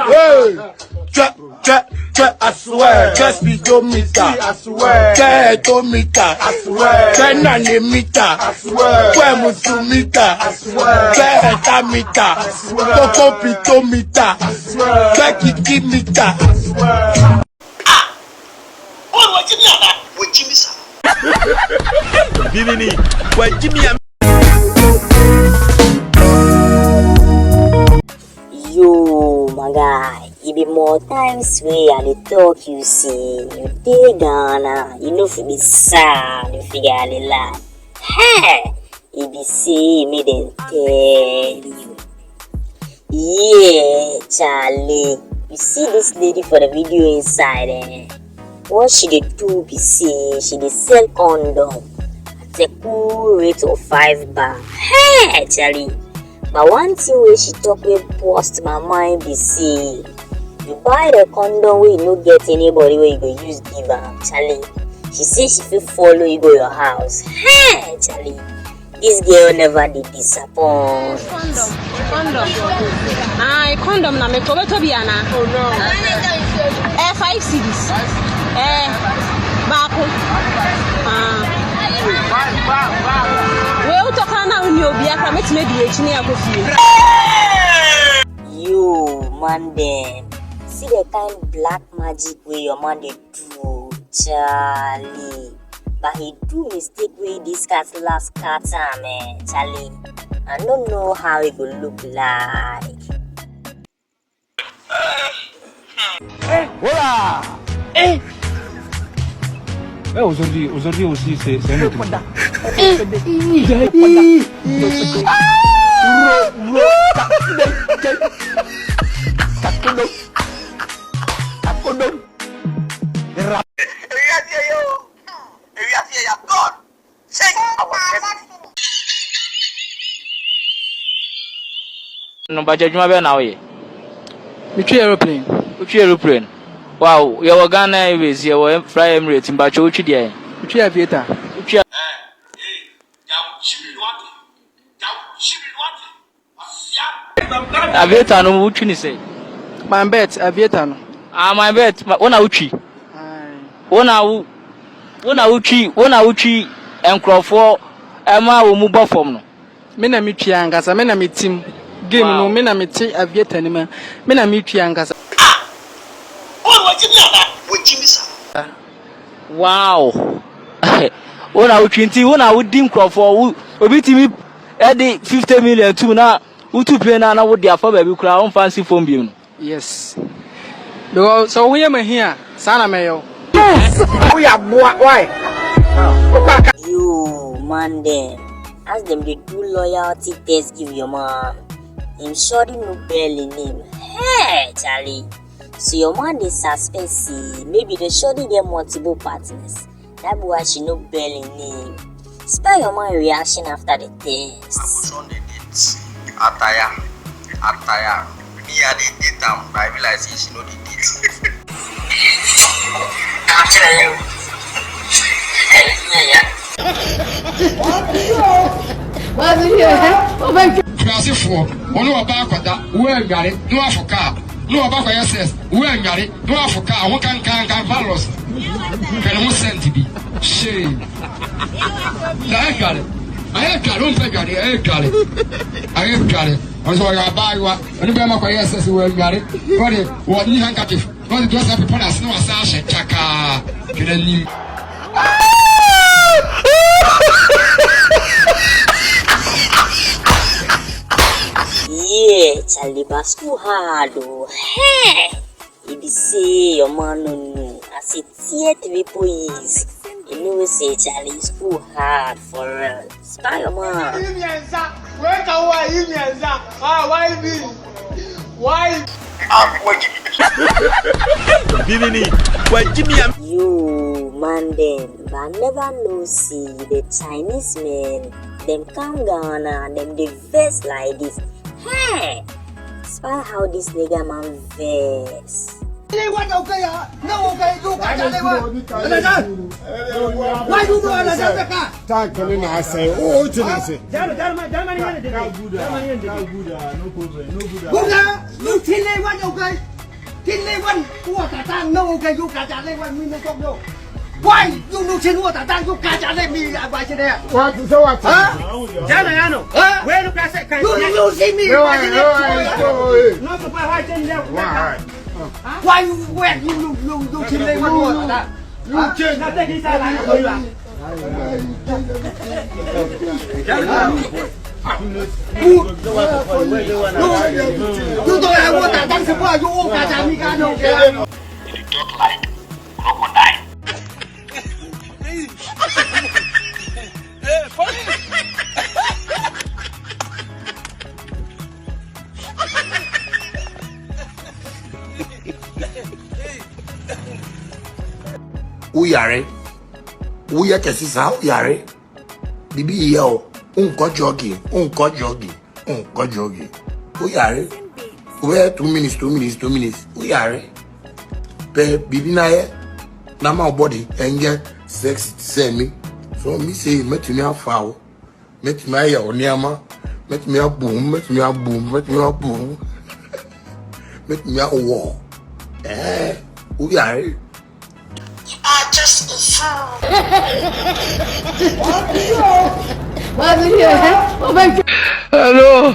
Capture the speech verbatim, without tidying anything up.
Hey! Tchè, tchè, tchè, I swear. Tchè speedometer. I swear. Tchè hectometer. I swear. Tchè nanometer. I swear. Tchè musumeter. I swear. Tchè hectameter. I swear. Koko pitometer. I swear. Tchè kikimeter. I swear. Bi nini? Wa jimi ya. Yo, my guy, e be more times wey I dey talk you say you dey Ghana, you no fit be sad, you fit get a lot. Hey! E be say make dem tell you. Yeah, Charlie. You see this lady for the video inside, eh? What she dey do be say she dey sell condom at a cool rate of five ba. Hey, Charlie. But one thing wey she talk wey burst my mind be say you buy the condom wey you no get anybody wey you go use give am, Charlie. She say she fit follow you go your house. Hey, Charlie. This girl never dey disappoint. Condom, condom. Ah, condom na me ko be to be ana. Eh, five cedis. Eh, baako. Ah. Wei, wo tɔkwa na wo ni obi aka, metumi adi akyi ne akɔ fie. You, man dem. See the kind black magic wey your man dey do, Charlie. But he do mistake wey this cat last cat am, eh, Charlie. I no know how e go look like. Hola! Eh! Eh, aujourd'hui, aujourd'hui aussi, c'est, c'est un autre jour. No, mpakyɛ, adwuma bɛn na woyɛ? Metwi aeroplane. Wotwi aeroplane? Wow, yɛwɔ Ghana Airways, yɛwɔ Em-, Fly Emirates, mpakyɛ, wotwi deɛn? Metwi Aviator. Wotwi a- Aviator no, wotwi ne sɛn? My bet, Aviator no. Ah, my bet, ma-, wo na wotwi. Aye. Wo na wo-, wo na wotwi, wo na wotwi nkurɔfoɔ ɛma wɔn mu bɔ fam no. Me na metwi ankasa, me na metim. Game no, wow, me na mete Aviator no mu a, me na metwi ankasa. Wow. Wo na wotwi nti, wo na wodi nkurɔfoɔ, wo, obi tumi ɛde fifty million tom na wotu plane no a na wode afa baabi koraa, womfa nsi fam biom no. Yes. Because sɛ wo ho yɛ m'ahi a, saa na mɛyɛ wo. Woyɛ aboa, why? You, man dem, as dem dey do loyalty test give your man, him shorty no bell him name. Hey, Charlie. So your man dey suspect say maybe the shorty get multiple partners. That be why she no bell him name. Spy your man reaction after the test. I go show the date. Attire. Attire. Me, I dey date am, but I be like say she no dey date. Kurasefoɔ, wɔne ɔbaa akɔda, wɔannware, na wɔafo kaa, na ɔbaa akɔyɛ sex, wɔannware, na wɔafo kaa, ho kankankan, valos. Ka ne ho sɛnte bi. Shame. Na ɛdware. Ayɛ dware, wompɛ dware, ɛyɛ dware. Ayɛ dware. Ɔno sɛ ɔyɛ abaayewa, ɔne bɛrima kɔyɛ sex, wɔannware. Ɔde, wɔnni handkerchief. Ɔde dress up upon us, na wasan ahyɛ kyakaa. Hwɛ n'anim. Yeah, Charlie, but school hard o. Hey! E be say your man no know. As e tear three po years, e know say Charlie school hard for real. Spy your man. Yi mi ansa. Wei ka wo a, yi mi ansa. Ah, why me? Why? Bi nini? Wa jimi am. Yo, man dem, but I never know say the Chinese men, dem come Ghana, dem dey vex like this. Hey! Spy how this nigga man vex. Why you do all of that? Thank you, Nina. I say, oh, what you say? Buddha, you tell me what you guys. Tin le wan, ua tata no ke yu ka ja le wan mi ne tok no. Wai, yu nu tin ua tata yu ka ja le mi a wai tin le. What? So what? Ha? Jana yano. Ha? Where do ka se ka? Yu nu si mi. Wai, wai, wai, wai. No ko pa wai tin le. Wai. Wai, wai, yu nu, yu nu tin le wan ua tata. Uyare. Uye ke sisa, uyare. Bibi ye o. Unkɔ jogi, unkɔ jogi, unkɔ jogi. Uyare. Uwe two minutes, two minutes, two minutes. Uyare. Pe bibi na ye. Na ma body, ɛnge sex se mi. So mi se, metumi afa o. Metumi aya oniama. Metumi abum, metumi abum, metumi abum. Metumi awɔ. Eh, uyare. You are just a fool. Hello.